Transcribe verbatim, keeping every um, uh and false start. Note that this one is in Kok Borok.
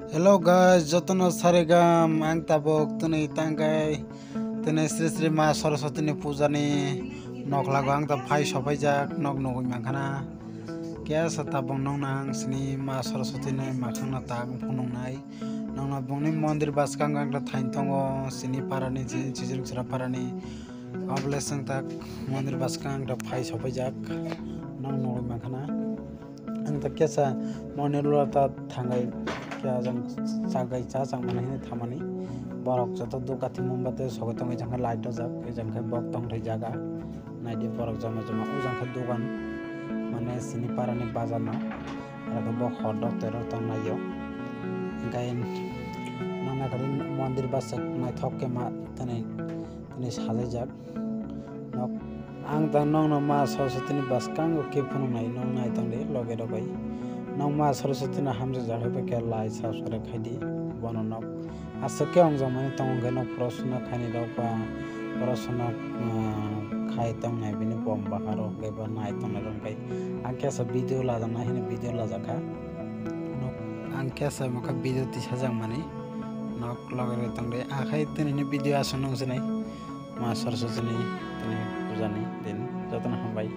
Hello guys, jotono sarigam, ang tabuk twnwi tangkai twnwi Sri Sri Ma Saraswati ni puja ni noklago ang ta phai sopaijak nok nugwi mankhana. Kesa tabuk nokna ang sini Ma Saraswati ni makhangno tak phunuknai. Nokna bongni mondir bwskango ang ta thain tongo sini parani, sini Chijirungsra parani. Oboleswng tak mondir bwskango ang ta phai sopaijak nok nugwi mankhana. Ang ta kesa mondir lota thangai kya jang chagai cha chang mani hini thamani. Borok joto dukati mombati sogwi tongwi jang khe light dojak, jang khe bok tongthai jaga. Naidi borok joma joma o jang khe dogan mane sini parani bazar no. Aro khe bo hor dok tero tong laio. Hingkai nang naikhe mondir bwswk naithok khe ma tani tini sajaijak. Nok ang ta nokno Ma Saraswati ni bwskango khe phunuknai, nok nai tongdi loge rogwi. Nok Ma Saraswati no hamjak jak hai khe like subscribe khaidi bono nok. Aswk khe wngjak mani tongo hwnkhe nok porosona khainai rok ba porosona, ah, khai tongnai bini bom bahar rok hwnkhe bo nai tongnai rok hwnkhe ang kesa video lajaknai hwnwi video lajakha. Nok ang kesa mokha video tisajak mani nok loge rogwi tongdi. Akhai tini video aswk nung sinai. Ma Saraswatini tini pujani din jotono hambai.